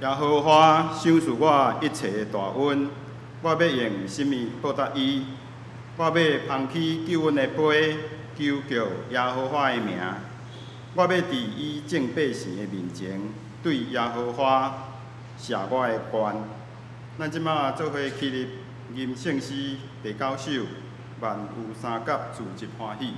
耶和華賞賜我一切的大恩，我欲用啥物報答伊？我欲捧起救恩的杯，求告耶和華的名。我欲佇伊眾百姓的面前，對耶和華謝我的願。咱這馬做伙起立，吟聖詩第九首，萬有三甲自得歡喜。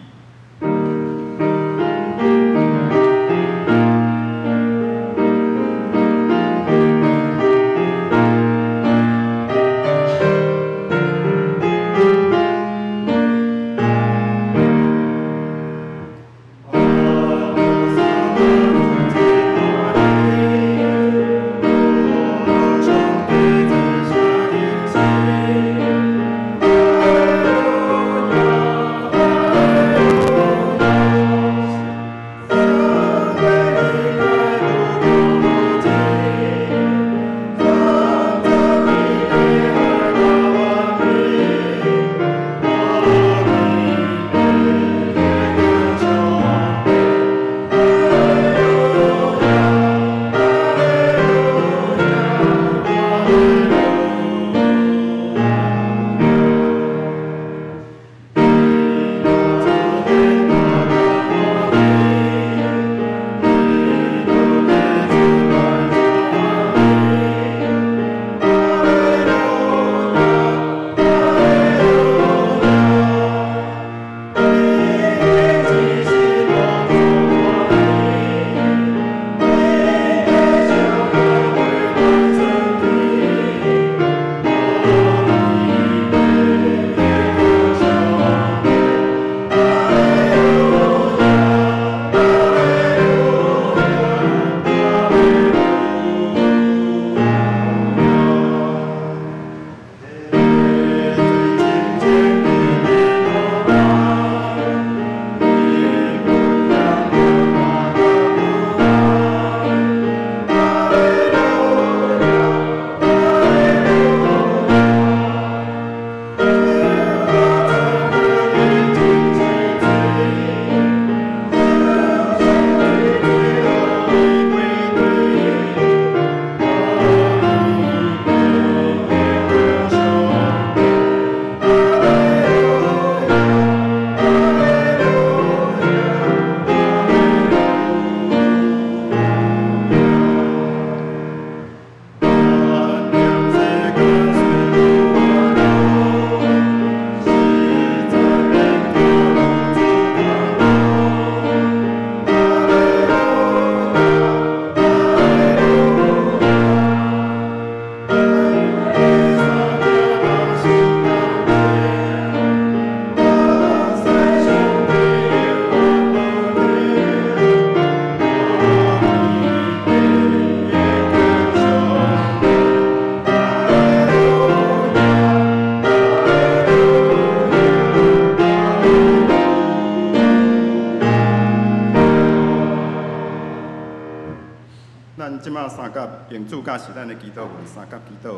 用主教示咱的祈禱文，三甲祈禱。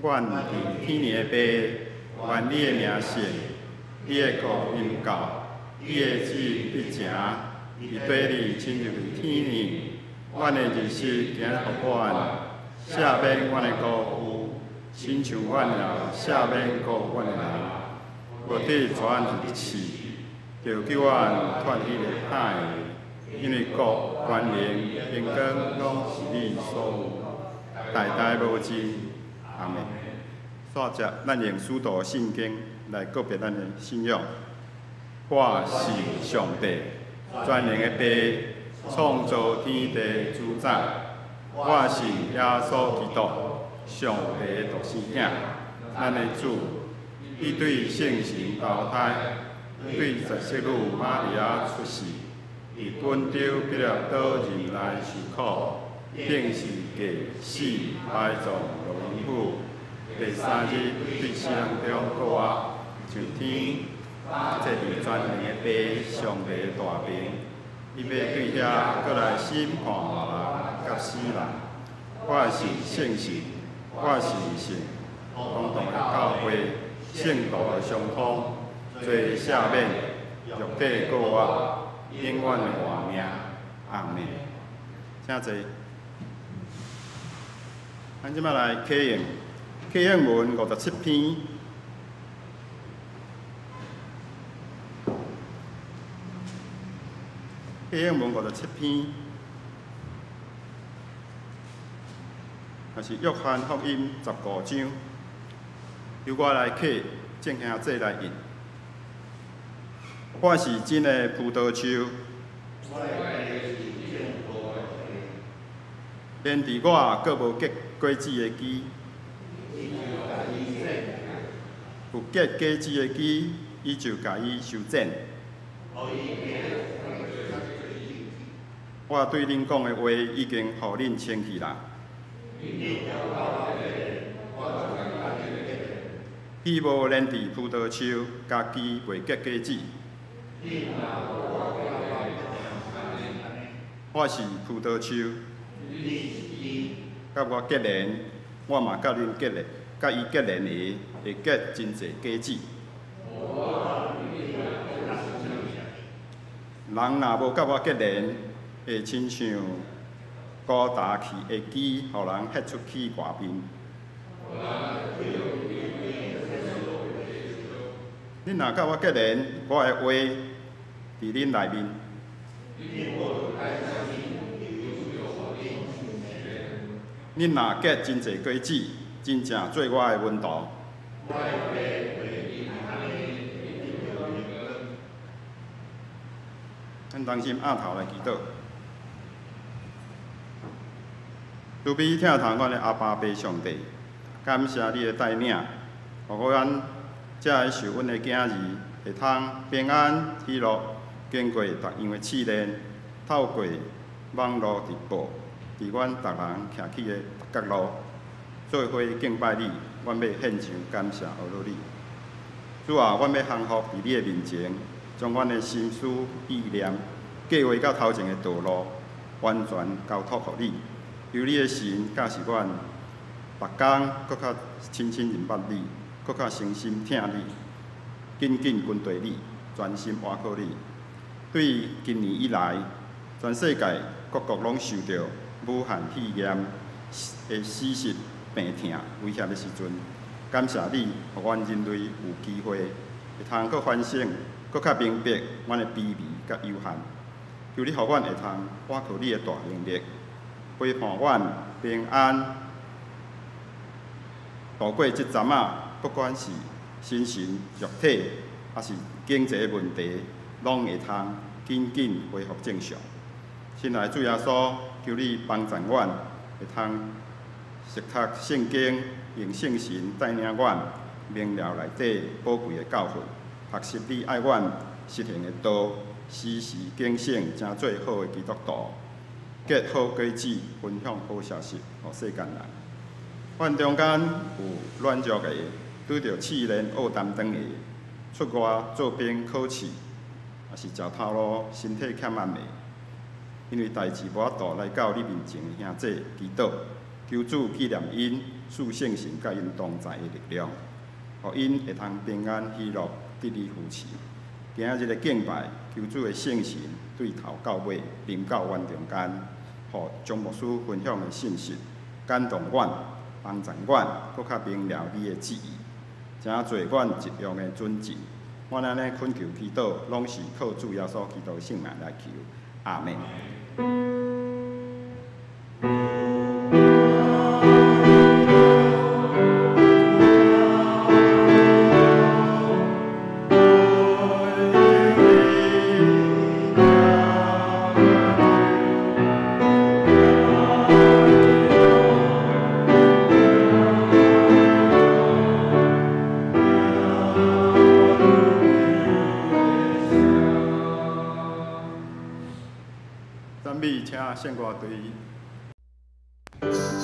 阮佇天的父，願你的名聖，你的國臨到，你的旨意必成，佇地裡親像佇天呢。阮的日食今日予阮，赦免阮的辜負，親像阮也赦免辜負阮的人。無得帶阮入試，著救阮脫彼个歹的。因為國、權能、榮光，攏是你所有，代代無盡。阿們。煞接，咱用使徒信經來告別咱的信仰。我是上帝，全能的父，創造天地主宰。我信耶穌基督，上帝的獨生囝，咱的主。伊對聖神投胎，對十色女瑪利亞出世。佇本丟彼拉多忍耐受苦，釘十架死埋葬落陰府，第三日對死人中復活，上天，坐佇全能的父上帝的大爿，伊欲對遐閣來審判活人佮死人。我信聖神，我是信公同的教會，聖徒的相通，罪赦免，肉體復活。永遠的活命，阿們。請坐。咱這擺來啟應，啟應文57篇，啟應文57篇，也是約翰福音15章，由我來啟，眾兄弟來應。我是真的葡萄樹，連佇我閣無結果子的枝，有結果子的枝，伊就共伊修剪。我對恁講的話已經予恁清氣啦。彼無連佇葡萄樹，家己袂結果子。我是葡萄樹，佮我結連，我嘛佮恁結連，佮伊結連的，會結真濟果子。人若無佮我結連，會親像孤焦去的枝，予人撇出去外面。恁若佮我結連，我的話佇恁內面。恁若結真濟果子，真正做我的門徒。咱同心徛頭來祈禱。慈悲疼疼阮的阿爸父上帝，感謝你的帶領，予阮這个受阮的囝兒會通平安喜樂，經過逐樣的試煉，透過網路直播，佇阮逐人徛起的逐角落，做伙敬拜你，阮欲獻上感謝呵咾你。主啊，阮欲降服佇你的面前，將阮的心思意念、計劃佮頭前的道路，完全交託予你。求你的神教示阮，逐工閣較深深認捌你，閣較誠心疼你，緊緊跟隨你，專心倚靠你。對今年以來，全世界各國攏受著武漢肺炎的死實病痛威脅的時陣，感謝你，予阮人類有機會會通閣反省，閣較明白阮的卑微佮有限。求你予阮會通倚靠你的大能力，陪伴阮平安度過這陣仔，不管是心神、肉體，抑是經濟問題，攏會通緊緊恢復正常。親愛的主耶穌，求你幫助阮，會通熟讀聖經，用聖神帶領阮明了內底寶貴的教訓，學習你愛阮實行的道，時時警醒，成做好的基督徒，結好果子，分享好消息予世間人。阮中間有軟弱的，拄著試煉烏擔當的，出外做兵考試，抑是食頭路，身體欠暗的，因為代誌無法度來到你面前的兄弟祈禱，求主紀念𪜶，賜聖神佮𪜶同在的力量，予𪜶會通平安喜樂得你扶持。今仔日的敬拜，求主的聖神對頭到尾臨到阮中間，予張牧師分享的信息感動阮，幫助阮，閣較明了你的旨意，成做阮日用的準則。阮按呢懇求祈禱，攏是靠主耶穌基督的聖名來求。阿們。讚美，請聖歌隊。 Yeah.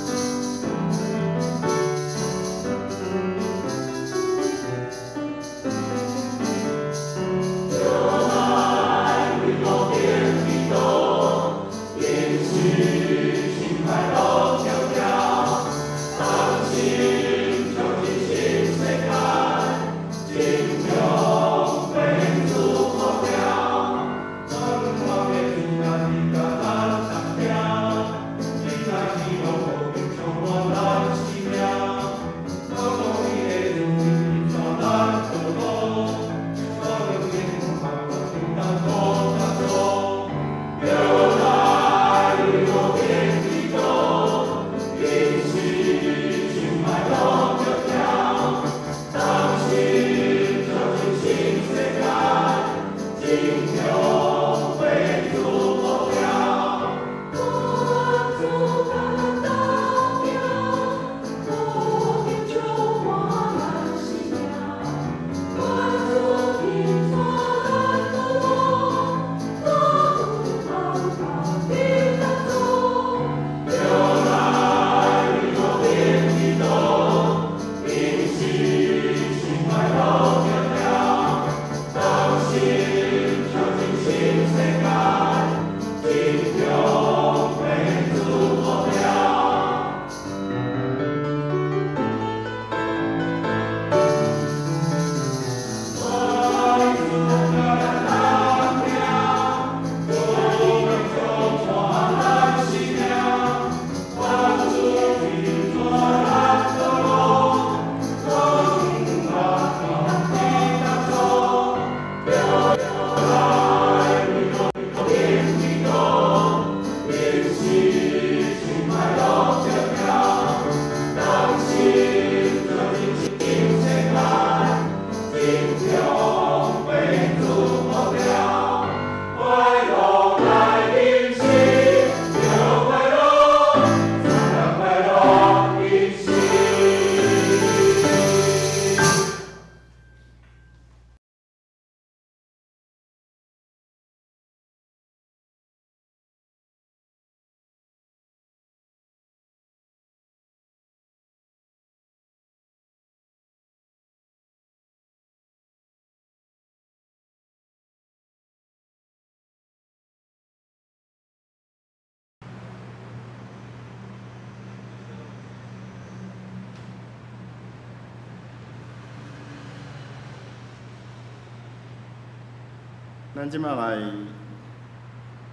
咱這擺來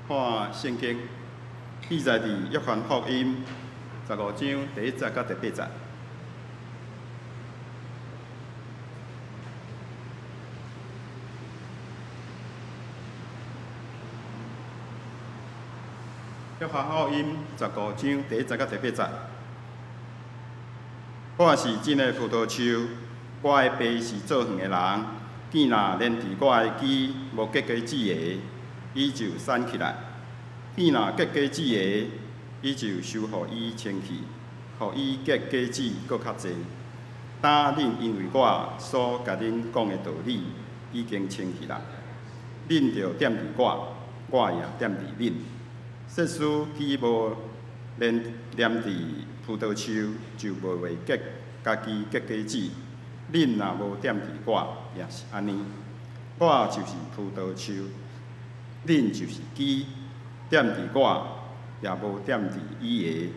看聖經，記載佇約翰福音15章第1節到第8節。約翰福音15章第1節到第8節。我是真的葡萄樹，我的爸是造園的人。見若連佇我的枝無結果子的，伊就鏟起來；見若結果子的，伊就修予伊清氣，予伊結果子閣較濟。當恁因為我所共恁講的道理已經清氣啦，恁著踮佇我，我也踮佇恁。設使枝無連黏佇葡萄樹，就無會結家己結果子。恁若無踮佇我，也是按呢。我就是葡萄樹，恁就是枝。踮佇我，也無踮佇伊的，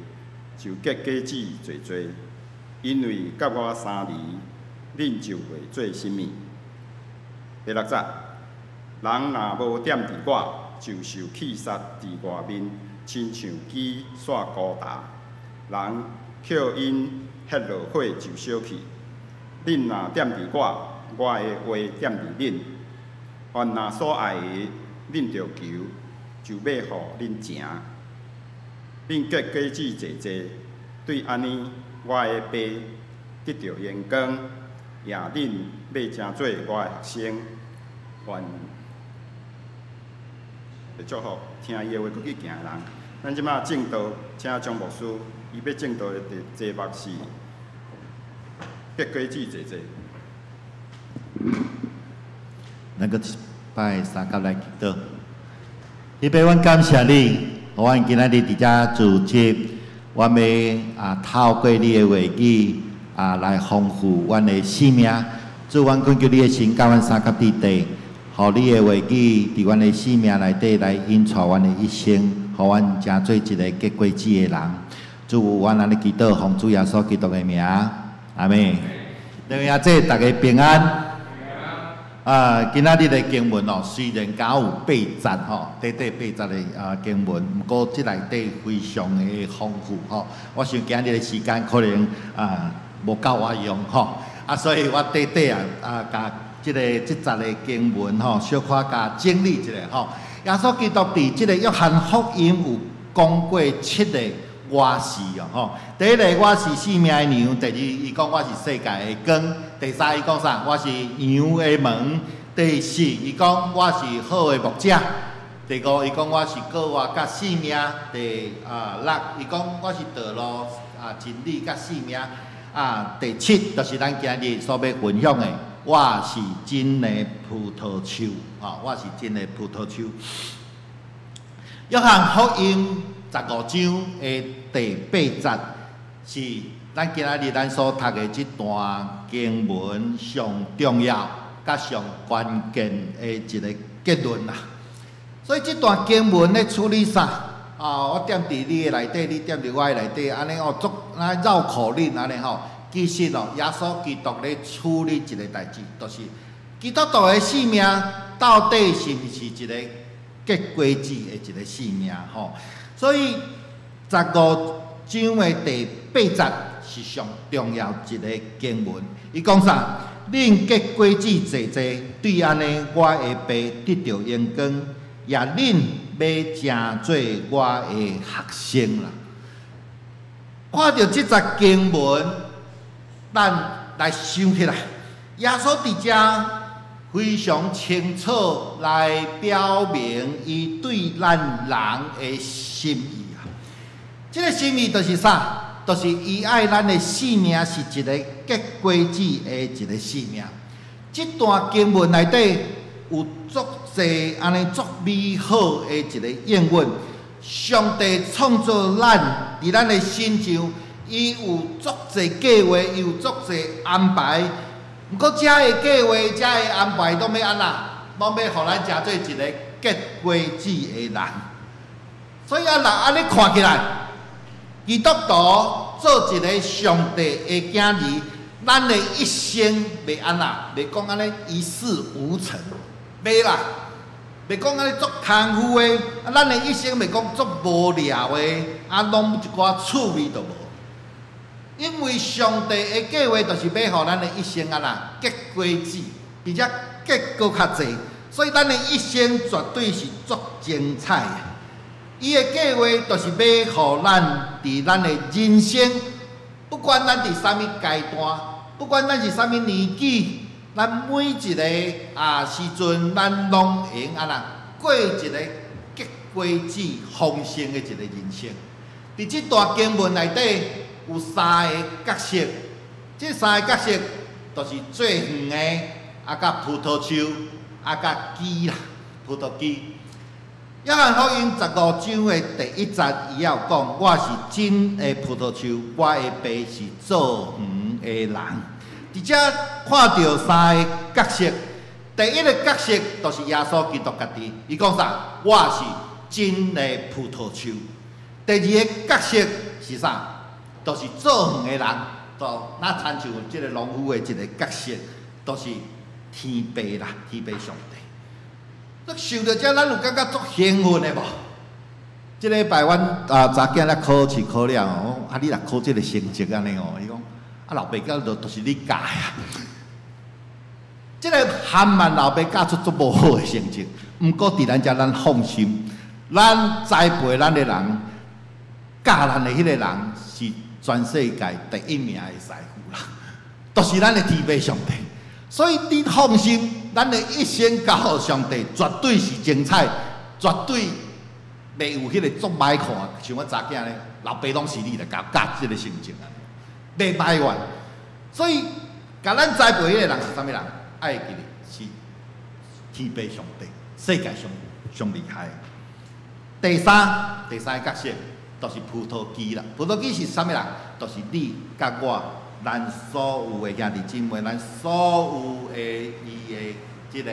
就結果子濟濟。因為佮我相離，恁就袂做啥物。第6節，人若無踮佇我，就受棄殺佇外面，親像枝煞孤焦。人抾𪜶歇落火就燒去。恁若踮佇我，我的話踮佇恁，凡若所愛的，恁著求，就欲予恁成。恁結果子濟濟，對按呢，我的爸得著榮光，也恁欲成做我的學生。願祝福聽伊的話閣去行的人。咱這擺證道，請張牧師，伊欲證道的題目是結果子濟濟。咱閣一擺相佮來祈禱。天父，阮感謝你，予阮今仔日佇遮聚集，阮欲透過你的話語來豐富阮的生命。主，阮懇求你的神佮阮相佮佇地，予你的話語佇阮的生命內底來引帶阮的一生，予阮成做一个結果子的人。主，阮按呢祈禱，奉主耶穌基督的名，阿們。弟兄姊妹，大家平安。今仔日的經文哦，雖然敢有八節吼，短短八節的經文，毋過這內底非常的豐富吼。我想今日的時間可能無夠我用吼，所以我短短共這个這節的經文吼，小可共整理一下吼。耶穌基督佇這个約翰福音有講過七个我是哦吼。第一個我是生命的糧，第二伊講我是世界的光，第三伊講啥？我是羊的門。第四伊講我是好的牧者。第五伊講我是復活佮生命。第六伊講我是道路真理佮生命。第七就是咱今日所欲分享的，我是真的葡萄樹。我是真的葡萄樹。約翰福音15章的第8節是咱今仔日咱所讀的這段經文上重要、佮上關鍵的一个結論啦。所以這段經文咧處理啥？我踮佇你的內底，你踮佇我的內底，按呢哦，足按繞口令按呢吼。其實哦，耶穌基督咧處理一个代誌，就是基督徒的生命到底是毋是一个結果子的一个生命吼？所以15章的第8節是上重要一个經文。伊講啥？恁結果子濟濟，對按呢，我的爸得著榮光，也恁欲成做我的學生啦。看著這節經文，咱來想起來，耶穌佇遮非常清楚來表明伊對咱人的心意啊。這个心意就是啥？就是伊愛咱的生命是一个結果子的一个生命。這段經文內底有足濟按呢足美好的一个應允。上帝創造咱，佇咱的身上，伊有足濟計劃，伊有足濟安排。毋過，這个計劃、這个安排，攏欲按怎？攏欲予咱成做一个結果子的人。所以啊，若按呢看起來，基督徒做一个上帝的囝兒，咱的一生袂按怎？袂講按呢一事無成，袂啦。袂講按呢足空虛的，啊，咱的一生袂講足無聊的，啊，攏一寡趣味都無。因為上帝的計劃就是欲予咱的一生按怎結果子，並且結閣較濟，所以咱的一生絕對是足精彩的。伊的計劃就是欲予咱佇咱的人生，不管咱佇啥物階段，不管咱是啥物年紀，咱每一个時陣，咱攏會用按怎過一個結果子豐盛的一個人生。佇這段經文內底有三个角色，這三个角色就是做園的，啊，佮葡萄樹，啊，佮枝啦，葡萄枝。約翰福音15章的第一節，伊也有講：我是真的葡萄樹，我的爸是造園的人。佇遮看著三个角色，第一个角色就是耶穌基督家己，伊講啥？我是真的葡萄樹。第二个角色是啥？就是造園的人，就若親像這个農夫的一个角色，就是天父啦，天父上帝。你想著這，咱有感覺足興奮的無？這禮拜阮查囝咧考試考了吼，啊你若考這个成績按呢吼，伊講啊老爸教就是你教的啊。這个含萬老爸教出足無好的成績，毋過佇咱遮咱放心，咱栽培咱的人，教咱的彼個人是全世界第一名的師傅啦，就是咱的天父上帝。所以你放心，咱的一生交予上帝，絕對是精彩，絕對袂有彼個足歹看。像阮查囝咧，老爸攏是你來教教這个成績啊，袂埋怨。所以，共咱栽培彼个人是啥物人？愛記得是天父上帝，世界上上厲害。第三个角色就是葡萄枝啦。葡萄枝是啥物人？就是你佮我，咱所有的兄弟姊妹，咱所有的伊的這个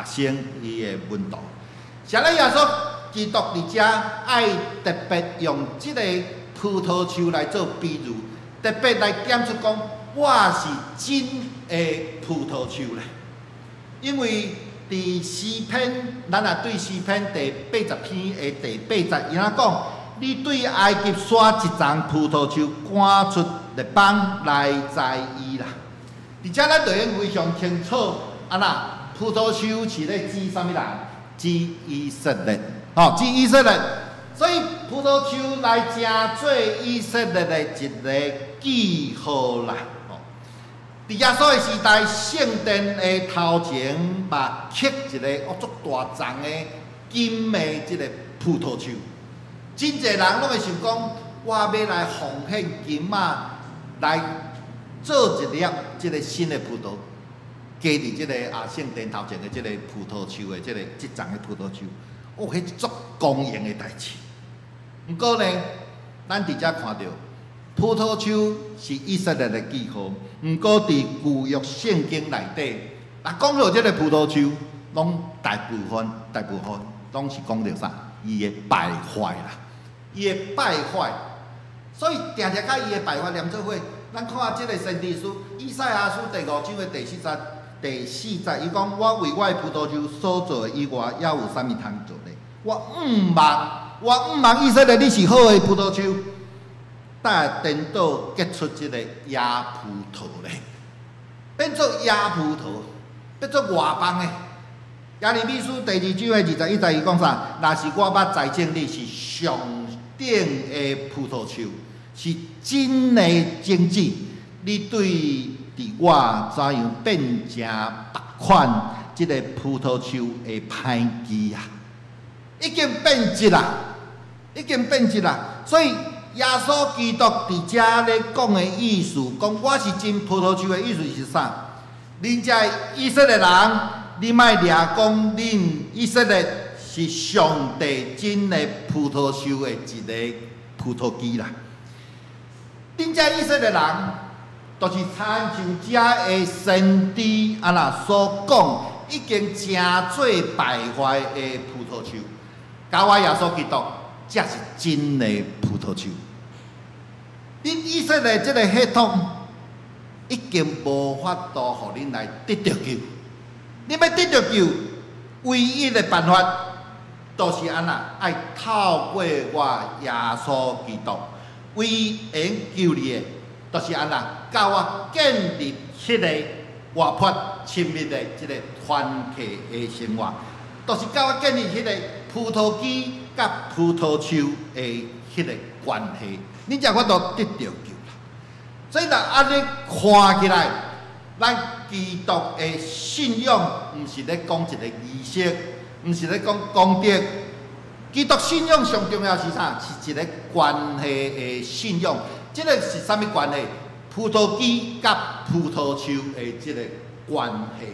學生，伊的門徒。啥咧耶穌基督佇遮愛特別用這个葡萄樹來做比喻，特別來點出講，我是真的葡萄樹咧。因為佇詩篇，咱若對詩篇第80篇的第八節，伊按怎講？你對埃及山一叢葡萄樹趕出列邦來栽伊啦。佇遮咱就會非常清楚，按怎葡萄樹是咧指啥物人？指以色列，吼，指以色列。所以葡萄樹來成做以色列的一個記號啦。吼，佇耶穌的時代，聖殿的頭前嘛刻一个哦足大叢的金的這個葡萄樹。真濟人攏會想講，我欲來奉獻金仔來做一粒這个新的葡萄，加佇這个聖殿頭前的這个葡萄樹的這个這叢的葡萄樹，哦，彼足光榮的代誌。毋過呢，咱佇遮看著葡萄樹是以色列的記號，毋過佇舊約聖經內底，若講著這个葡萄樹，攏大部分攏是講著啥？伊的敗壞啦。伊的敗壞，所以定定佮伊的敗壞連做伙。咱看這个先知書，以賽亞書第五章的第四節，伊講：我為我的葡萄樹所做的以外，猶有啥物通做的？我毋望以色列你是好的葡萄樹，但顛倒結出這个野葡萄咧，變做野葡萄，變做外邦的。耶利米書第二章的21節，伊講啥？若是我捌栽種你是上頂的葡萄樹，是真的種子，你對佇我怎樣變成別款這个葡萄樹的歹枝啊？已經變質啦，已經變質啦。所以耶穌基督佇遮咧講的意思，講我是真葡萄樹的意思是啥？恁這以色列人，你莫掠講恁以色列是上帝真的葡萄樹的一个葡萄枝啦。恁這以色列人，就是親像遮的先知按怎所講，已經成做敗壞的葡萄樹。佮我耶穌基督，才是真的葡萄樹。恁以色列這个血統已經無法度予恁來得著救。恁欲得著救，唯一的辦法，就是按怎，愛透過我耶穌基督，唯一會用救你的，就是按怎，佮我建立彼个活潑親密的這个團契的生活，就是佮我建立彼个葡萄枝佮葡萄樹的彼个關係，你才有法度得著救啦。所以若按呢看起來，咱基督的信仰毋是咧講一个儀式，毋是咧講功德。基督信仰上重要是啥？是一个關係的信仰。這个是啥物關係？葡萄枝佮葡萄樹的這个關係。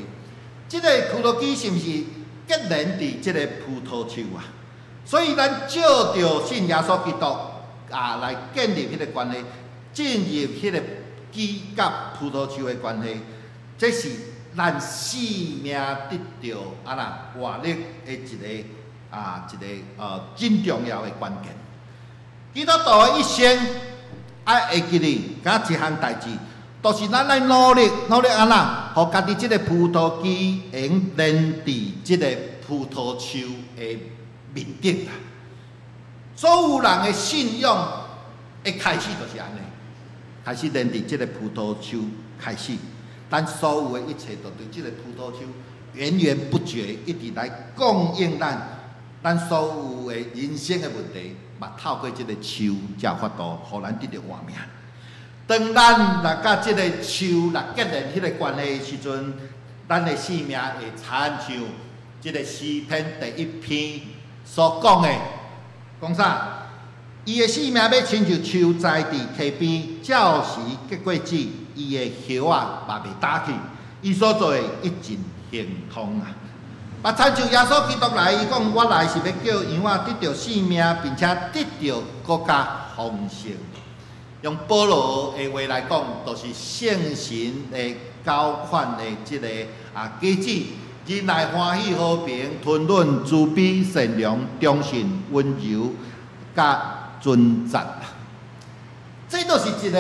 這个葡萄枝是毋是結連佇這个葡萄樹啊？所以咱藉著信耶穌基督啊，來建立彼个關係，進入彼个枝佮葡萄樹的關係，這是咱生命得著按怎活力的一个真重要的關鍵。基督徒的一生愛會記得，敢若一項代誌，就是咱愛努力，努力按怎，予家己這个葡萄枝會用連佇這个葡萄樹的面頂啦。所有人的信仰的開始就是按呢，開始連佇這个葡萄樹開始，咱所有的一切都對這个葡萄樹源源不絕，一直來供應咱，咱所有的人生的問題，嘛透過這个樹才有法度，予咱得著活命。當咱若佮這个樹若建立彼个關係的時陣，咱的生命會親像這个詩篇第一篇所講的，講啥？伊的生命欲親像樹栽佇溪邊，照時結果子，伊的葉仔嘛袂焦去，伊所做的一盡亨通啊！嘛，親像耶穌基督來，伊講我來是欲叫羊仔得著生命，並且得著閣較豐盛。用保羅的話來講，就是聖神的九款的這个果子：仁愛、歡喜、和平、吞忍、慈悲、善良、忠信、溫柔、佮尊節。這就是一个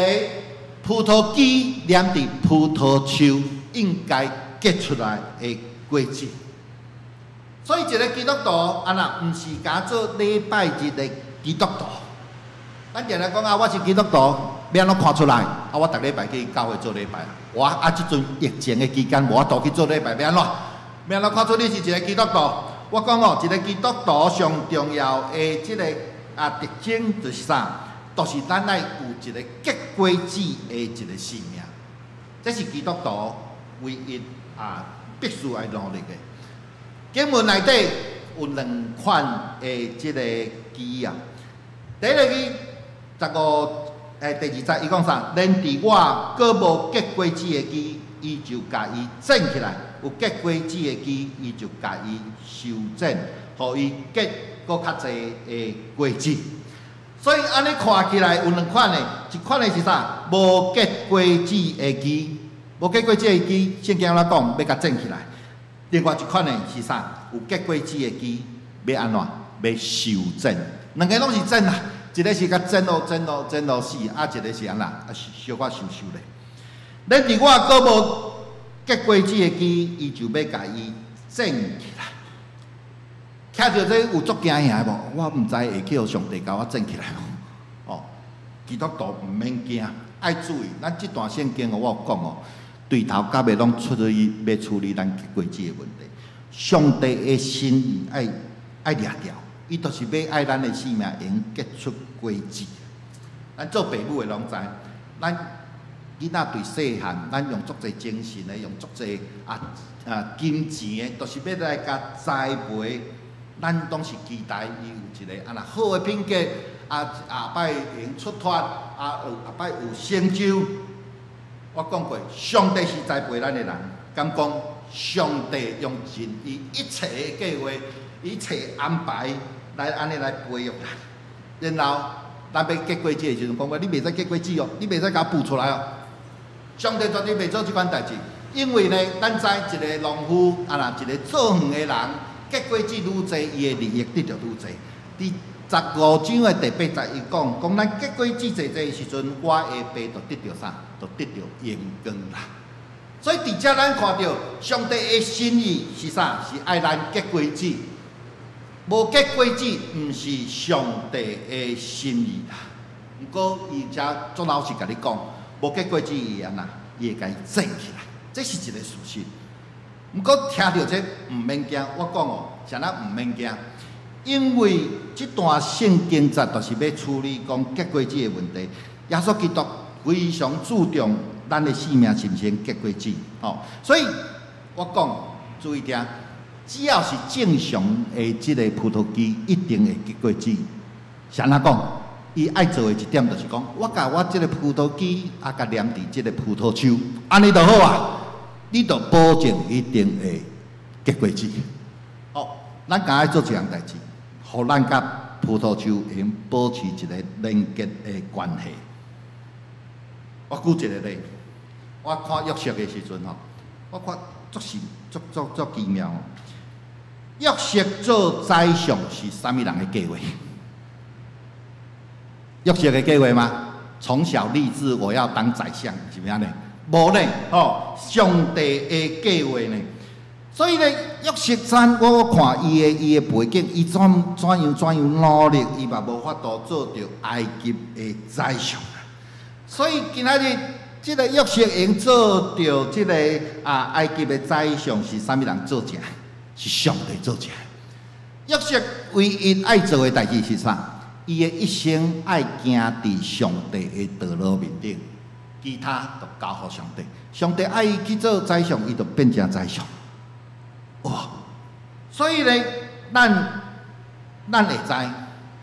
葡萄枝連佇葡萄樹應該結出來的果子。所以，一个基督徒按怎，毋是敢做禮拜日的基督徒。咱定定講啊，我是基督徒，欲按怎看出來？啊，我逐禮拜去教會做禮拜。我啊，這陣疫情的期間無法度去做禮拜，欲按怎？欲按怎看出你是一個基督徒？我講哦，一個基督徒上重要的這个特徵就是啥？就是咱愛有一个結果子的一個生命。這是基督徒唯一必須愛努力的。經文內底有兩款的這個枝啊。第一個枝，15第二節，伊講啥？連佇我閣無結果子的枝，伊就共伊剪起來；有結果子的枝，伊就共伊修剪，予伊結閣較濟的果子。所以按呢看起來有兩款的，一款的是啥？無結果子的枝，無結果子的枝，聖經按怎講？欲共剪起來。另外一款的是啥？有結果子的枝，欲按怎？欲修剪。兩个攏是剪啦，一个是共剪予剪予剪予死，啊，一个是按怎？啊，小可修修咧。連佇我閣無結果子的枝，伊就欲共伊剪起來。聽著這有足驚嚇無？我毋知會去予上帝共我剪起來無？哦，基督徒毋免驚，愛注意。咱這段聖經我有講哦，對頭到尾攏出去欲處理咱結果子的問題。上帝的心意愛愛掠著，伊就是欲愛咱的生命會用結出果子。咱做爸母的攏知，咱囡仔對細漢，咱用足濟精神的，用足濟金錢的，就是欲來共栽培。咱攏是期待伊有一个按怎好的品格，後擺會用出脫，有後擺有成就。我講過，上帝是栽培咱的人，敢講上帝用盡伊一切的計劃、一切安排來按呢來培育咱。然後咱欲結果子的時陣，講過你袂使結果子哦，你袂使共孵出來哦。上帝絕對袂做這款代誌，因為呢，咱知一个農夫啊，若一个做園的人，結果子愈濟，伊的利益得著愈濟。佇15章的第八節，伊講講咱結果子濟濟的時陣，我的爸就得著啥？就得著榮光啦。所以佇遮咱看著，上帝的心意是啥？是愛咱結果子。無結果子，毋是上帝的心意啦。毋過伊遮足老實共你講，無結果子伊按怎？伊會共伊剪起來，這是一個事實。毋過聽著這毋免驚，我講哦，啥物毋免驚？因為這段聖經節就是欲處理講結果子的問題。耶穌基督非常注重咱的生命是毋是結果子，吼。所以我講注意聽，只要是正常的這个葡萄枝，一定會結果子。是按怎講？伊愛做的一點就是講，我共我這个葡萄枝啊，共黏佇這个葡萄樹，按呢就好啊。你就保證一定會結果子。哦，咱敢愛做一項代誌，予咱佮葡萄樹會用保持一个連結的關係。我舉一个例，我看約瑟的時陣吼，我看足是足足足奇妙。約瑟做宰相是啥物人的計劃？約瑟的計劃嗎？從小立志我要當宰相，是毋是按呢？無呢，吼，上帝的計劃呢？所以呢，約瑟咱我看伊的背景，伊怎怎樣怎樣努力，伊嘛無法度做著埃及的宰相。所以今仔日這个約瑟會用做著這个埃及的宰相是啥物人做成？是上帝做成。約瑟唯一愛做的代誌是啥？伊的一生愛行佇上帝的道路面頂，其他都交予上帝。上帝愛伊去做宰相，伊就變成宰相。哇！所以呢，咱會知，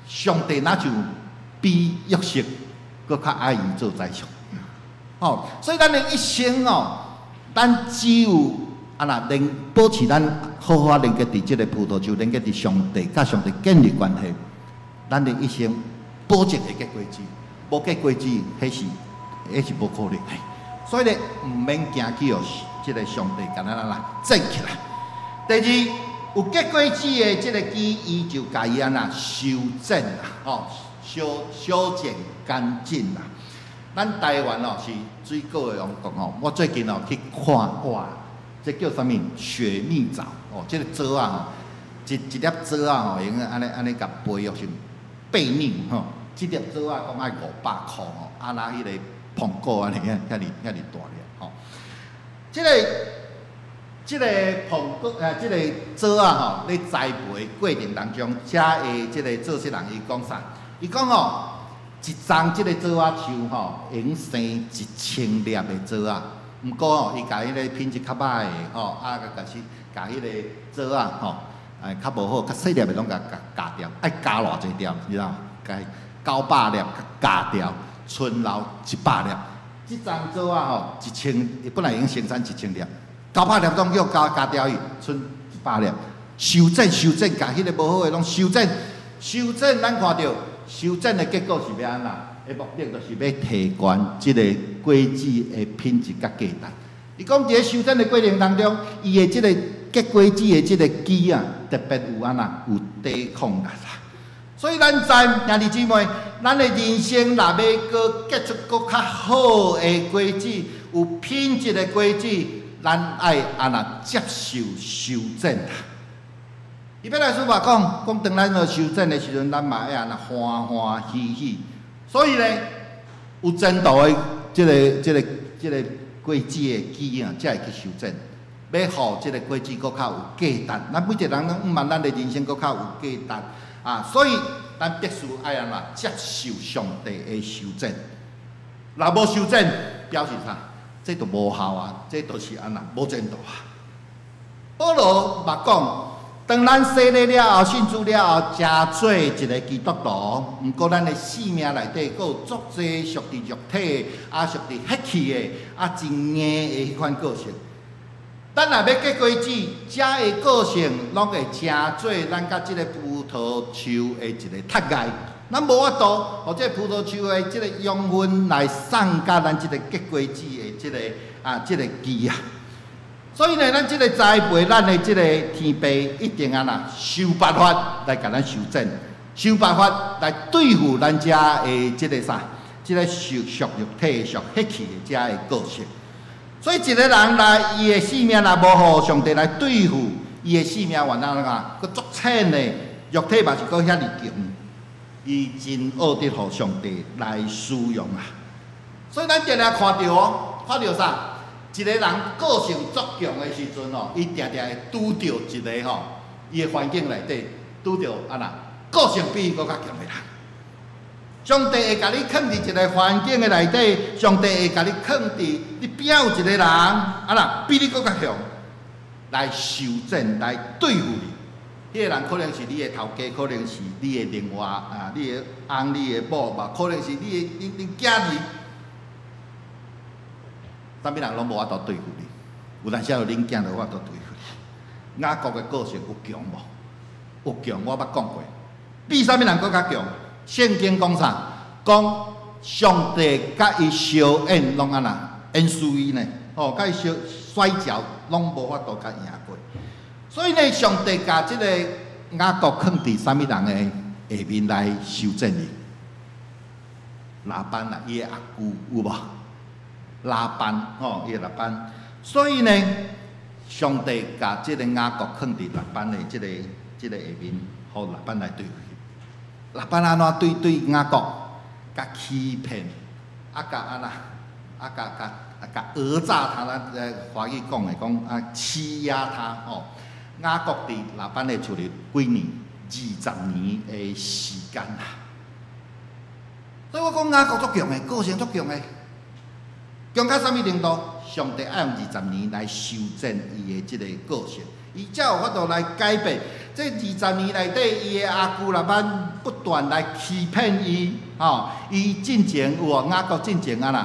上帝若就比約瑟閣較愛伊做宰相。哦，所以咱的一生哦，咱只有啊若能保持咱好好連結佇這个葡萄樹，連結佇上帝，佮上帝建立關係，咱的一生保證會結果子，無結果子，彼是無可能的。所以咧，毋免驚去予這个上帝共咱按怎剪起來。第二，有結果子的這个枝，伊就共伊按怎修剪啦，吼，修修剪乾淨啦。咱台灣哦是水果的王國吼，我最近哦去看哇，這叫啥物？雪蜜棗哦，這个棗仔吼，一一粒棗仔吼，會用按呢按呢共培育成八兩吼，這粒棗仔講愛500箍吼，啊若彼个蘋果按呢遐爾遐爾大粒吼，這个蘋果啊，這个棗仔吼，咧栽培過程當中，遮的這个做事人伊講啥？伊講吼，一叢這个棗仔樹吼，會用生1000粒的棗仔。毋過吼，伊共彼个品質較歹的吼，啊，共是共彼个棗仔吼，哎，較無好，較細粒的攏共共鉸掉，愛加偌濟粒，你知影？共900粒鉸掉，賰留100粒。這叢棗仔吼，一千，本來已經生產1000粒，900粒攏叫鉸鉸掉去，賰100粒。修剪修剪，共彼个無好的攏修剪，修剪，咱看著修剪的結果是欲按怎？的目的就是欲提懸這个果子的品質佮價值。伊講佇咧修剪的過程當中，伊的這個結果子的這個枝啊，特別有按怎有抵抗力啦。所以咱知兄弟姊妹，咱的人生若欲閣結出閣較好的果子，有品質的果子，咱愛按怎接受修剪啦。希伯來書嘛講，講當咱學修剪的時陣，咱嘛愛按怎歡歡喜喜。所以呢，有前途的這个果子的枝啊，才會去修剪，欲予這个果子閣較有價值。咱每一個人攏向望咱的人生閣較有價值啊，所以咱必須愛按怎接受上帝的修剪。若無修剪，表示啥？這就無效啊！這就是按怎無前途啊！保羅嘛講，當咱洗禮了後，信主了後，成做一个基督徒，毋過咱的生命內底，閣有足濟屬佇肉體，啊屬佇血氣的，啊真硬的彼款個性。咱若欲結果子，遮的個性攏會成做咱佮這个葡萄樹的一个窒礙。咱無法度，予這个葡萄樹的這个養分來送佮咱這个結果子的這个枝啊。所以呢，咱這个栽培咱的這个天父一定按怎想辦法來共咱修剪，想辦法來對付咱遮的這个啥，這个屬屬肉體、屬血氣的遮的個性。所以一个人來，伊的性命若無予上帝來對付，伊的性命原來啊，閣足淺的，肉體嘛是閣遐爾強，伊真僫得予上帝來使用啊。所以咱定定看著哦，看著啥？一個人個性足強的時陣哦，伊定定會拄著一個吼，伊的環境內底拄著按怎個性比伊閣較強的人。上帝會共你囥佇一個環境的內底，上帝會共你囥佇你邊仔有一個人，按怎比你閣較強，來修正、來對付你。彼個人可能是你的頭家，可能是你的另外啊，你的翁、你的某，嘛可能是你的恁恁囝兒。啥物人攏無法度對付你，有當時有恁囝就有法度對付你。雅各的個性有強無？有強，我捌講過，比啥物人閣較強？聖經講啥？講上帝佮伊相演攏按怎？演輸伊呢？吼，佮伊相摔跤攏無法度共贏過。所以呢，上帝共這個雅各囥佇啥物人的下面來修正伊？拉班啊，伊的阿舅有無？拉班吼，伊的拉班。所以呢，上帝共這個雅各囥佇拉班的這個下面，予拉班來對付伊。拉班按怎對對雅各？共欺騙，啊，共按怎？啊，共共啊，共訛詐他，咱華語講的講啊，欺壓他吼。雅各佇拉班的厝裡幾年？20年的時間啊。所以我講雅各足強的，個性足強的，強到啥物程度？上帝愛用二十年來修正伊的這個個性，伊才有法度來改變。這二十年內底，伊的阿舅拉班不斷來欺騙伊，吼，伊進前有無雅各進前按怎，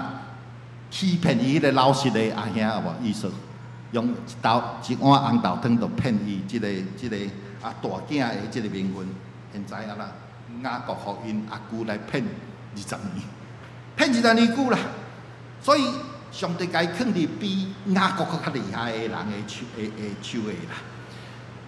欺騙伊彼個老實的阿兄有無？以掃用一斗一碗紅豆湯就騙伊這個啊大囝的這個名分。現在按怎，雅各予𪜶阿舅來騙二十年，騙二十年久啦。所以上帝共伊囥佇比雅各閣較厲害的人的手下啦。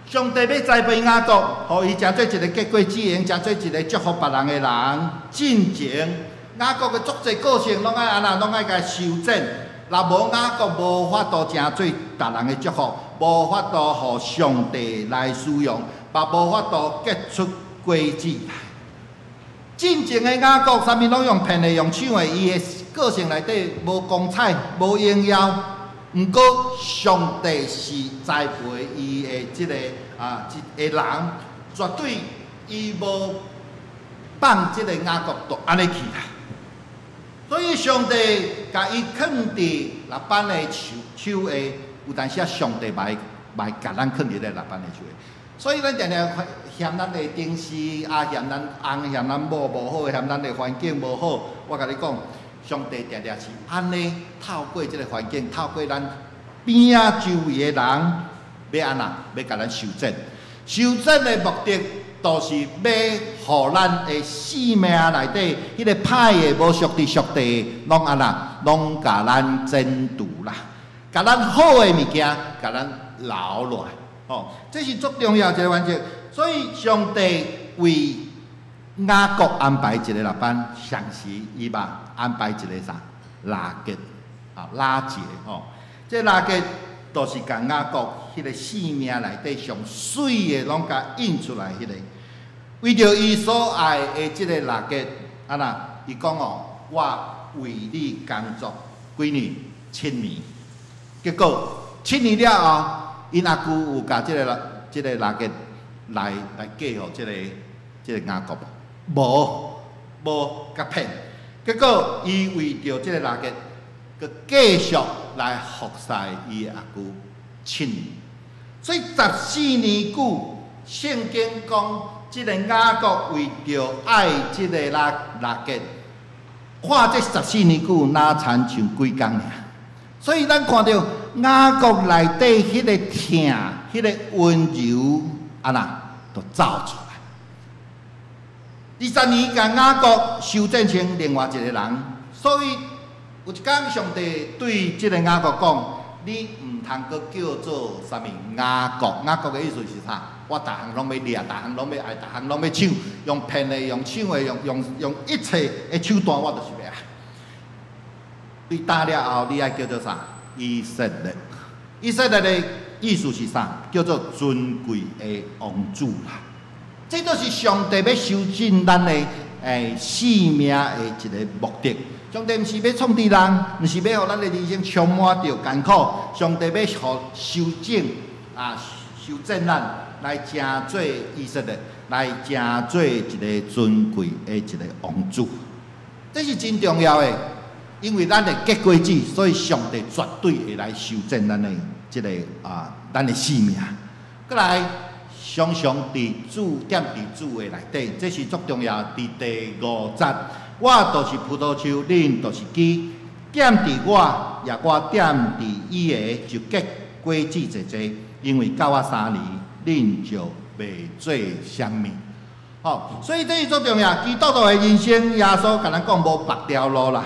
上帝欲栽培雅各，予伊成做一個結果子，用成做一個祝福別人的人。進前雅各的足濟個性，攏愛按怎，攏愛共修正。若無雅各無法度成做別人的祝福，無法度予上帝來使用，嘛無法度結出果子來。進前的雅各，啥物攏用騙的，用搶的，伊的個性內底無光彩，無榮耀。毋過上帝是栽培伊的這個啊，這個人，絕對伊無放這個雅各就按呢去啦。所以上帝共伊囥佇拉班的手手下，有當時啊，上帝嘛會嘛會共咱囥佇咧拉班的手下。所以咱定定嫌咱的頂司啊，嫌咱翁，嫌咱某無好，嫌咱的環境無好。我共你講，上帝定定是按呢，透過這個環境，透過咱邊仔周圍的人，欲按怎，欲共咱修正。修正的目的，就是欲予咱的性命內底，彼個歹的、無屬佇上帝，攏按怎，攏共咱剪除啦，共咱好的物件，共咱留落來。吼，這是足重要一個原則。所以上帝為雅各安排一個拉班，同時伊嘛安排一個啥？拉結啊，拉結吼。這拉結就是共雅各彼個性命內底上媠的，攏共印出來彼個。為著伊所愛的這個拉結，按怎？伊講哦，我為你工作幾年？七年。結果七年了後，𪜶阿舅有共這個拉結來嫁予這個雅各無？無，無共騙。結果伊為著這個拉結，閣繼續來服侍伊的阿舅七年。所以14年久，聖經講，這個雅各為著愛這個拉結，看這十四年久，若親像幾工爾。所以咱看著雅各內底彼個疼、彼個溫柔，按怎，就走出來。二十年共雅各修正成另外一個人，所以有一工上帝對這個雅各講：你毋通閣叫做啥物雅各？雅各的意思是啥？我逐項攏欲掠，逐項攏欲愛，逐項攏欲搶，用騙的，用搶的，用一切的手段，我就是欲愛。對打了後，你愛叫做啥？以色列。以色列的意思是啥？叫做尊貴的王子啦。這都是上帝欲修正咱的生命的一个目的。上帝毋是欲創治人，毋是欲予咱的人生充滿著艱苦。上帝欲予修正啊，修正咱來成做以色列，來成做一个尊貴的一个王子。這是真重要的，因為咱會結果子，所以上帝絕對會來修正咱的這个啊，咱的生命。閣來，常常佇主踮佇主的內底，這是足重要。佇第五節，我就是葡萄樹，恁就是枝，踮佇我，抑我踮佇伊的，就結果子濟濟，因為佮我相離，恁就袂做啥物。吼，所以這是足重要。基督徒的人生，耶穌共咱講無別條路啦，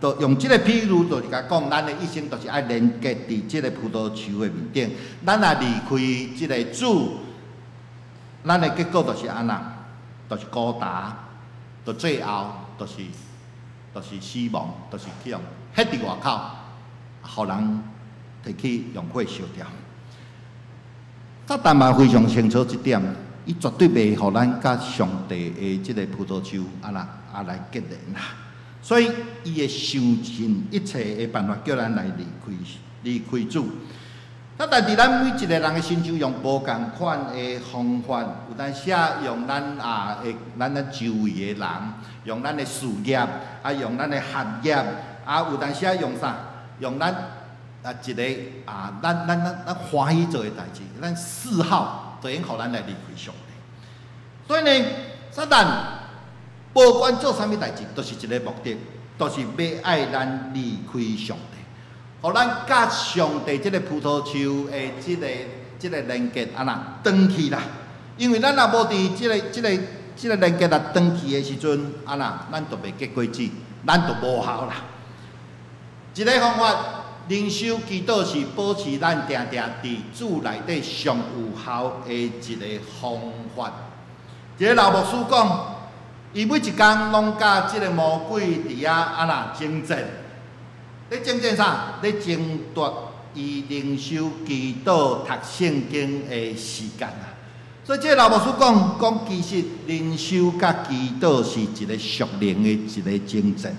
就用這个譬喻，就是共講，咱的一生就是愛連結佇這个葡萄樹的面頂。咱若離開這个主，咱的結果就是按怎？就是孤單，到最後就是死亡，就是去予彼佇外口，予人提去用火燒掉。撒旦嘛非常清楚這點，伊絕對袂予咱佮上帝的這个葡萄樹按怎啊來結連啦。所以伊會想盡一切的辦法，叫咱來離開主。啊，但佇咱每一个人的身上用無仝款的方法，有當時用咱啊的咱周圍的人，用咱的事業，啊用咱的學業，啊有當時用啥？用咱啊一个啊，咱歡喜做的代誌，咱嗜好，就會予咱來離開上帝。所以呢，撒旦無管做啥物代誌，都是一个目的，都是欲愛咱離開上帝。予咱佮上帝這个葡萄樹的這个連結按怎斷去啦？因為咱若無佇這個連結若斷去的時陣，按怎咱就袂結果子，咱就無效啦。一個方法，靈修祈禱是保持咱定定佇主內底上有效的一個方法。一个老牧師講，伊每一工攏佮這个魔鬼佇遐按怎爭戰。咧爭戰啥？咧爭奪伊靈修、祈禱、讀聖經的時間啊！所以這个老牧師講講，其實靈修佮祈禱是一个屬靈的一个爭戰。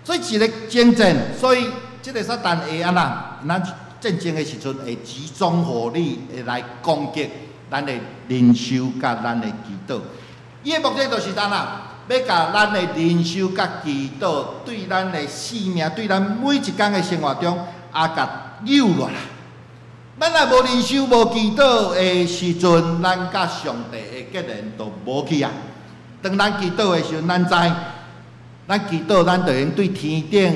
所以一个爭戰，所以這个撒旦會按怎？咱戰爭的時陣會集中火力會來攻擊咱的靈修佮咱的祈禱。伊的目的就是按怎？欲共咱的靈修佮祈禱，對咱的生命，對咱每一工的生活中，啊，共扭落來。咱若無靈修、無祈禱的時陣，咱佮上帝的結連就無去啊。當咱祈禱的時陣，咱知，咱祈禱，咱就用對天頂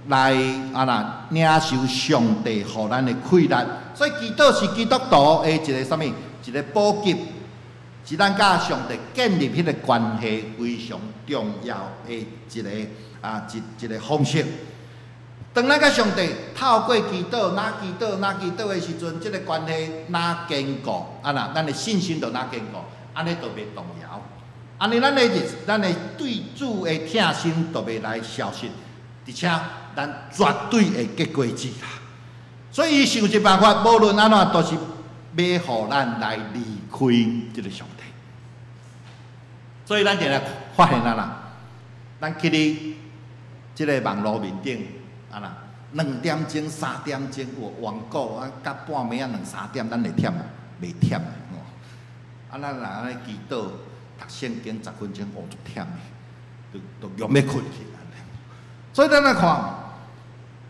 來按怎領受上帝予咱的氣力。所以祈禱是基督徒的一个啥物？一个補給。是咱佮上帝建立彼个關係非常重要的一个啊一個方式。當咱佮上帝透過祈禱、若祈禱、若祈禱的時陣，這个關係若堅固，啊若咱的信心就若堅固，按呢就袂動搖。按呢咱的日，咱的對主的疼心就袂來消失，而且咱絕對會結果子啦。所以伊想一辦法，無論按怎，都是欲予咱來離開這个上帝。所以咱定定發現啊啦，咱去佇這个網路面頂啊啦，2點鐘、3點鐘有網購啊，到半暝啊兩三點，咱會忝無？袂忝的吼。啊，咱若按呢祈禱、讀聖經10分鐘，哦，足忝的，就欲欲睏去。所以咱來看，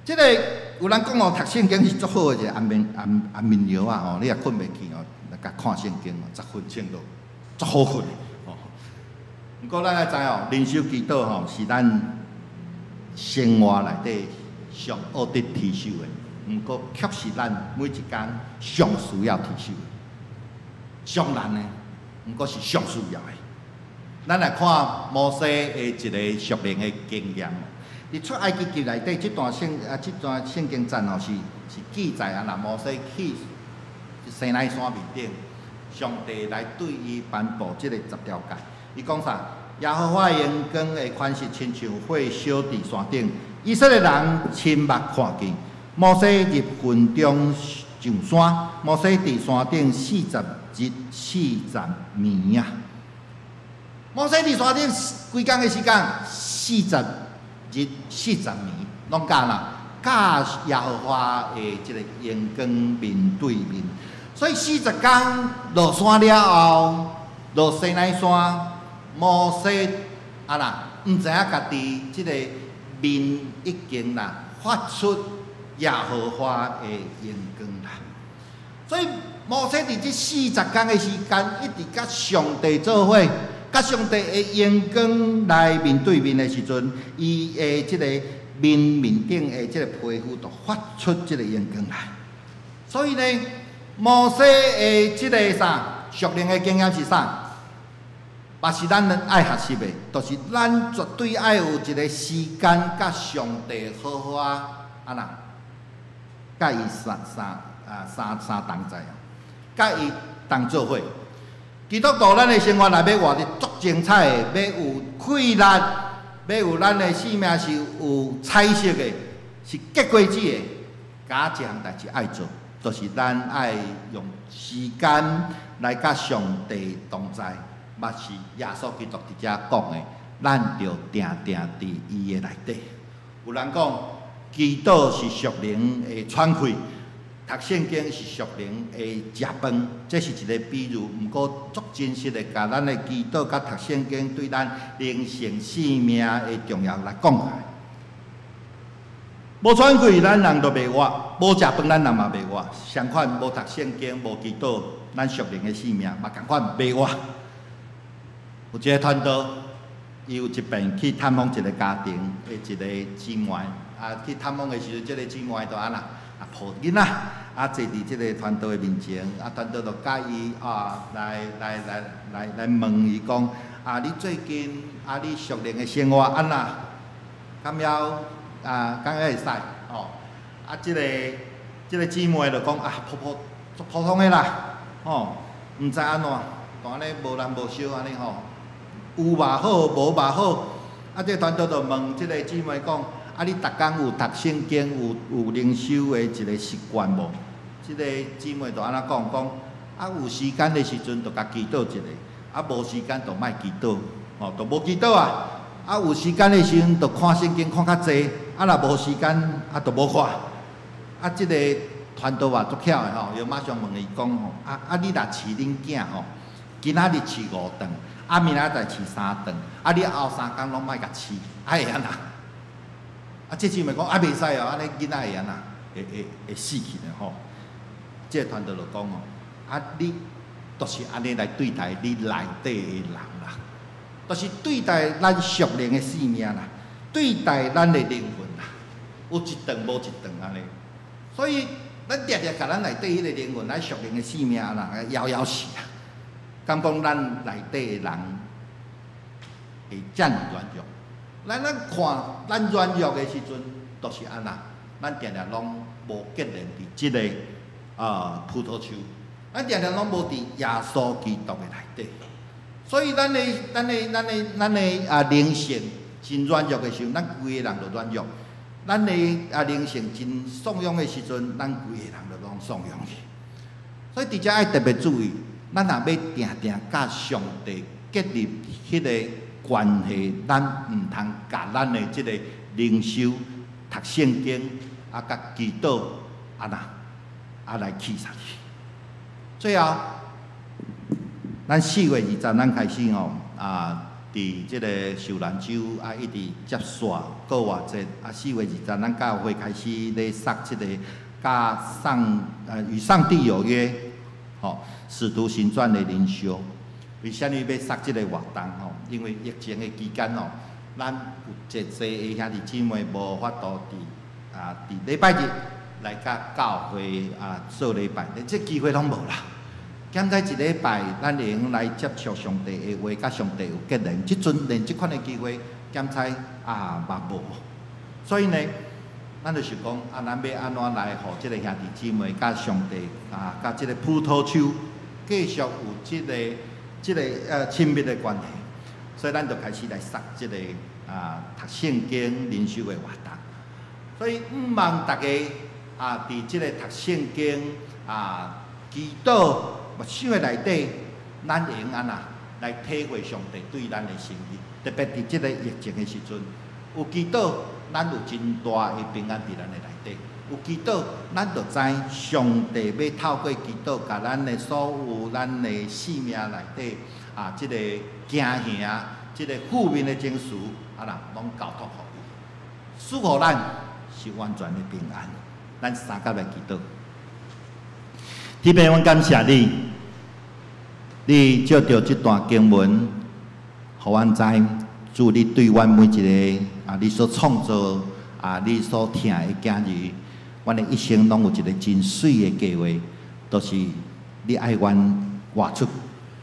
這个有人講哦，讀聖經是足好的一个安眠藥啊吼，你若睏袂去哦，來共看聖經哦，十分鐘就足好睏的吼。毋過咱愛知哦，靈修祈禱吼是咱生活內底上愛得持守的，毋過卻是咱每一工上需要持守的，上難的，毋過是上需要的。咱來看摩西的一個屬靈的經驗。佇出埃及記內底，這段聖經節吼是記載啊，若摩西去西奈山面頂，上帝來對伊頒布這个十條誡。伊講啥？耶和華榮光的權勢親像火燒佇山頂，以色列人親目看見，摩西入雲中上山，摩西佇山頂四十日四十暝啊。摩西佇山頂幾工的時間？四十日四十暝，攏佮啦，佮耶和華的這个榮光面對面。所以四十工落山了後，落西奈山，摩西啊啦，毋知影家己這个面已經啦發出耶和華的榮光啦。所以摩西佇這四十工的時間，一直佮上帝做伙，佮上帝的榮光來面對面的時陣，伊的這個面面頂的這個皮膚就發出這個榮光來。所以呢，摩西的這個啥屬靈的經驗是啥？嘛是咱愛學習的，就是咱絕對愛有一個時間，佮上帝好好啊，按怎，佮伊三三啊三三同在啊，佮伊同做伙。基督徒咱的生活若欲活得足精彩的，欲有氣力，欲有咱的生命是有彩色的，是結果子的，佮這項代誌愛做，就是咱愛用時間來佮上帝同在。嘛是耶穌基督佇遮講的，咱著定定佇伊的內底。有人講，祈禱是屬靈的喘氣，讀聖經是屬靈的食飯，這是一個比喻。毋過足真實的，共咱的祈禱佮讀聖經對咱靈性生命的重要來講來。無喘氣，咱人就袂活；無食飯，咱人嘛袂活。相款，無讀聖經、無祈禱，咱屬靈的生命嘛仝款袂活。有一个傳道，伊有一遍去探訪一个家庭的一个姊妹，啊，去探訪的時陣，這个姊妹就按怎啊抱囡仔，啊坐佇這个傳道的面前，啊傳道就佮伊啊來來來來來問伊講，啊你最近啊你屬靈的生活按怎？敢枵啊敢會使吼？啊，這个這个姊妹就講啊普普足普通的啦，吼，毋知按怎，就按呢無難無燒按呢吼。有嘛好，無嘛好。啊，這個傳道就問這个姊妹講：啊，你逐工有讀聖經、有有靈修的一个習慣無？這个姊妹就按怎講講：啊，有時間的時陣就共祈禱一下，啊，無時間就莫祈禱，吼，就無祈禱啊。啊，有時間的時陣就看聖經看較濟，啊，若無時間啊，就無看。啊，這个傳道也足巧的吼，伊馬上問伊講吼：啊啊，你若飼恁囝吼，今仔日飼五頓？啊，明仔載飼三頓，啊，你後三工攏莫共飼，啊會按怎？啊，這姊妹講啊，袂使哦，按呢囡仔會按怎？會會會死去呢吼。這個傳道就講哦，啊，你就是按呢來對待你內底的人啦，就是對待咱屬靈的生命啦，對待咱的靈魂啦，有一頓無一頓按呢。所以咱定定共咱內底彼個靈魂，咱屬靈的生命啦，枵枵死啊！敢講咱內底的人會遮爾軟弱？咱咱看咱軟弱的時陣，都是按怎？咱定定攏無結連佇這个啊葡萄樹，咱定定攏無佇耶穌基督的內底。所以咱的、咱的、咱的、咱的啊靈性真軟弱的時陣，咱規个人就軟弱；咱的啊靈性真鬆養的時陣，咱規个人就攏鬆養去。所以佇遮愛特別注意。咱若欲定定佮上帝建立彼個關係，咱毋通共咱的這個靈修、讀聖經啊，佮祈禱按怎啊來棄殺去。最後，咱4月20，咱開始吼啊，佇這個受難週啊，一直接續過活節啊。4月20，咱教會開始咧設這個佮上與上帝有約。吼，使徒行傳的靈修，為啥物欲設這个活動？吼，因為疫情的期間吼，咱有濟濟的兄弟姊妹無法度佇啊佇禮拜日來佮教會啊做禮拜，連這機會攏無啦。減在一禮拜，咱會用來接觸上帝的話，佮上帝有結連。這陣連這款的機會，減在啊嘛無。所以呢，咱就是講啊，咱欲按怎來予這个兄弟姊妹佮上帝啊，佮這个葡萄樹繼續有這个這个親密的關係，所以咱就開始來設這个啊讀聖經靈修的活動。所以毋望大家啊，佇這个讀聖經啊、祈禱、默想的內底，咱會用按怎來體會上帝對咱的心意。特別佇這个疫情的時陣，有祈禱，咱有真大的平安佇咱的內底。有祈禱，咱就知上帝欲透過祈禱，共咱的所有咱的生命內底啊，這个驚嚇、這个負面的情緒，啊啦，攏交託予伊，賜予咱是完全的平安。咱三佮來祈禱。天父，阮感謝你，你借著這段經文，予阮知，主你對阮每一个啊，你所創造啊，你所疼的囝兒，阮的一生攏有一个真媠的計劃，就是你愛阮活出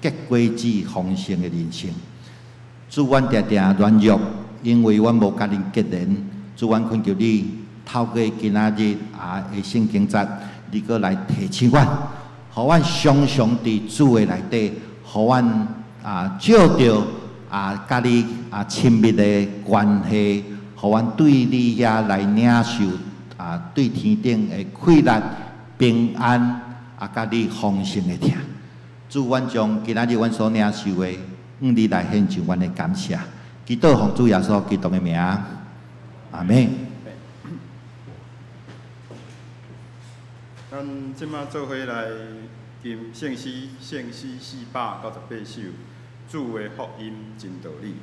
結果子豐盛的人生。主，阮定定軟弱，因為阮無共你結連。主，阮懇求你透過今仔日啊的聖經節，你閣來提醒阮，予阮常常佇主的內底，予阮啊藉著啊佮你啊親密的關係，予阮對你遐來領受啊對天頂的快樂、平安啊，佮你豐盛的疼。主，阮將今仔日阮所領受的，向你來獻上阮的感謝。祈禱奉主耶穌基督的名，阿們。咱這馬做伙來吟聖詩，聖詩498首，主的福音真道理。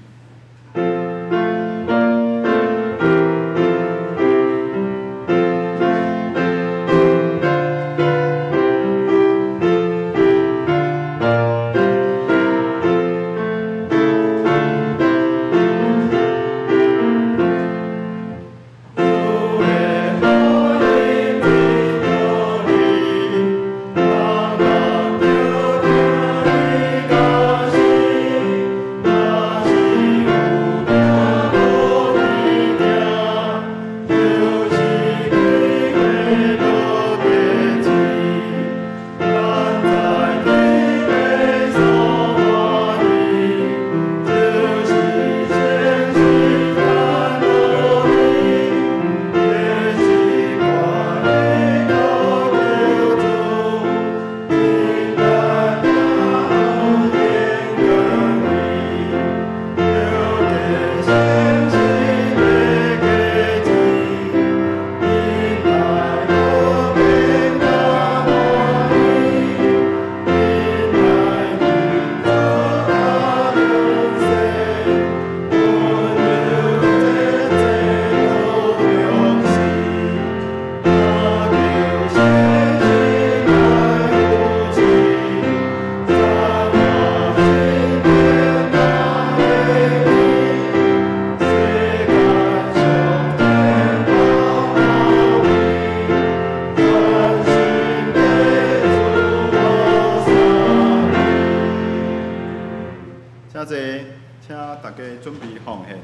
請大家準備奉獻。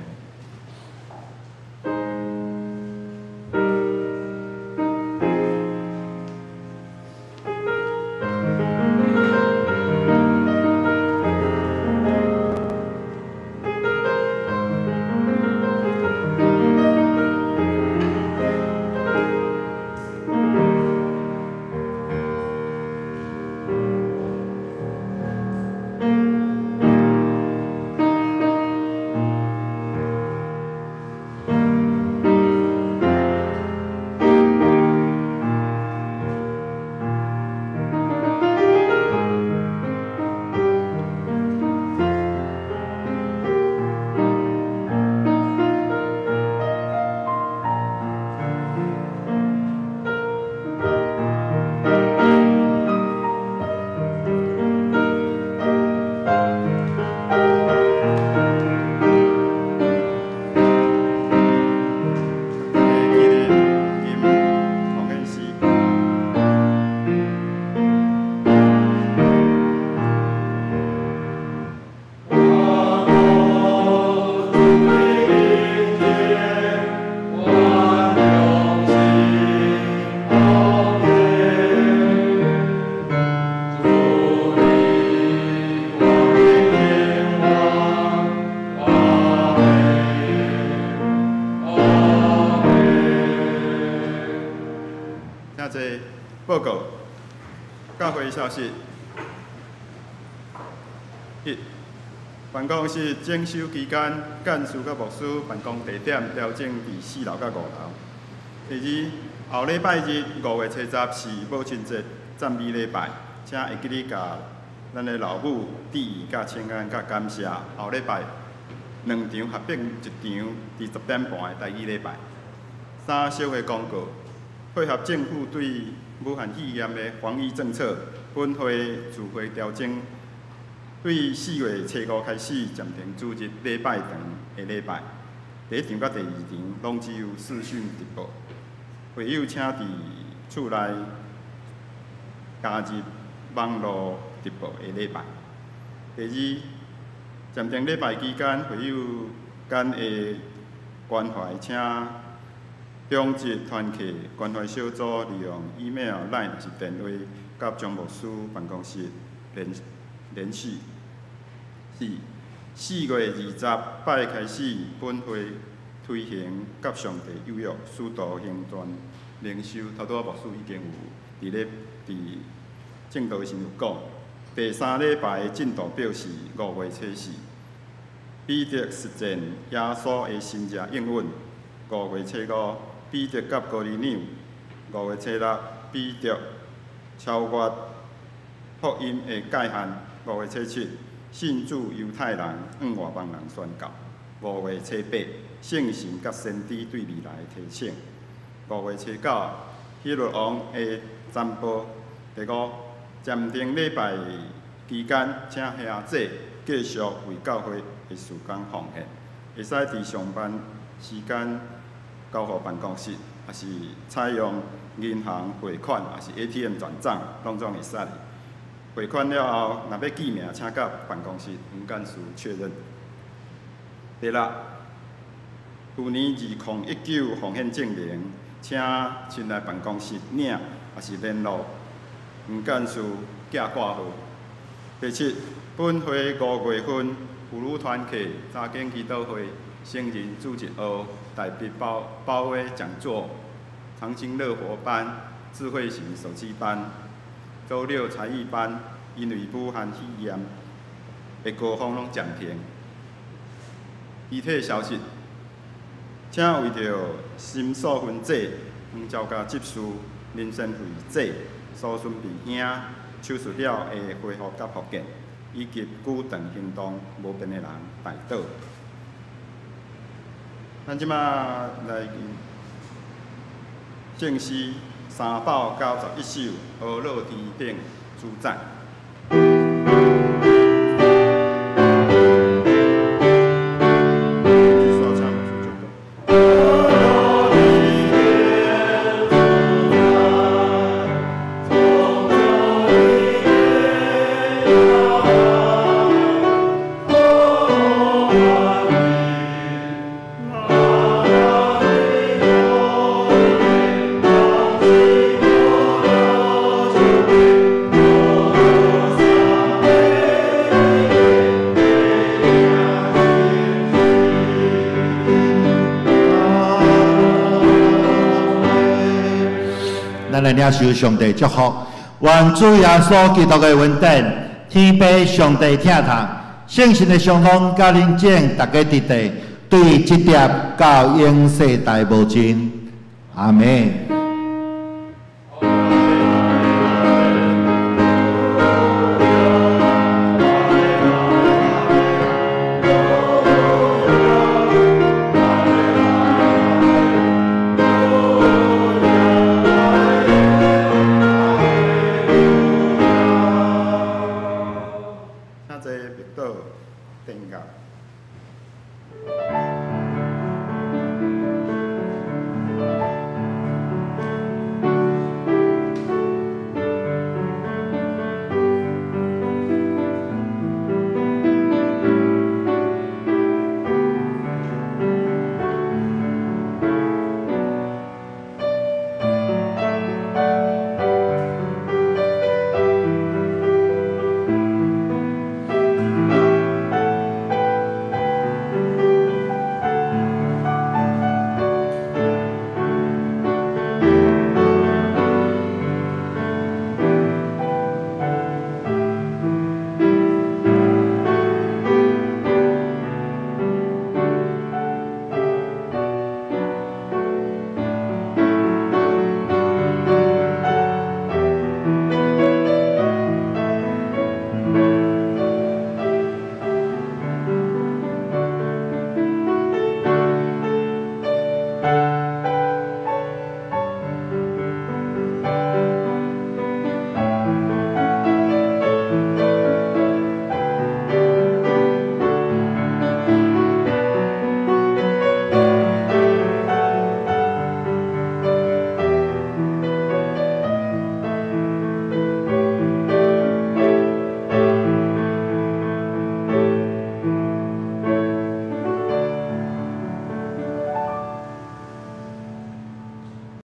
主教會消息。一、辦公室整修期間，幹事佮牧師辦公地點調整佇4樓佮5樓。第二，後禮拜日5月初10是母親節讚美禮拜，請會記得共咱的老母致意佮請安佮感謝。後禮拜兩場合併一場，佇10點半的台語禮拜。三、小會公告，配合政府對武漢肺炎的防疫政策，本會自會調整，對4月初5開始暫停主日禮拜堂的禮拜，第一場佮第二場攏只有視訊直播。會友請佇厝內加入網路直播的禮拜。第二，暫停禮拜期間，會友間的關懷，請中職團契關懷小組利用 email、LINE 抑是電話，佮張牧師辦公室聯繫。四，4月20擺開始，本會推行佮上帝有約使徒行傳靈修，頭拄仔牧師已經有佇咧佇證道時有講。第三禮拜的進度表是5月初4，彼得實踐耶穌的神跡應允；5月初5，彼得佮哥尼流；5月初6，彼得超越福音的界限；5月初7，信主猶太人向外邦人宣告；5月初8，聖神佮先知對未來的提醒；5月初9，希律王的占卜。第五，暫停禮拜期間，請兄姊繼續為教會的事工奉獻，會使佇上班時間交予辦公室，抑是採用銀行匯款，抑是 ATM 轉帳，攏總會使。匯款了後，若欲記名，請佮辦公室黃幹事確認。第六，去年2019奉獻證明，請親來辦公室領，抑是聯絡黃幹事寄掛號。第七，本會5月份婦女團契、查經祈禱會、成人主日學、台北包包威講座、長青樂活班、智慧型手機班、週六才藝班，因為武漢肺炎的高峰攏暫停。具體消息，請為著心素芬姐、黃昭嘉執事、林仙惠姐、蘇孫美兄手術了的恢復佮復健，以及舉斷行動無便的人代禱。咱這馬來聖詩391首《呵咾天頂主宰》。咱來領受上帝祝福，願主耶穌基督的恩典、天父上帝疼痛、聖神的相通，佮恁眾逐家佇地，對這粒到永世代無盡。阿們。請坐默禱，奠告。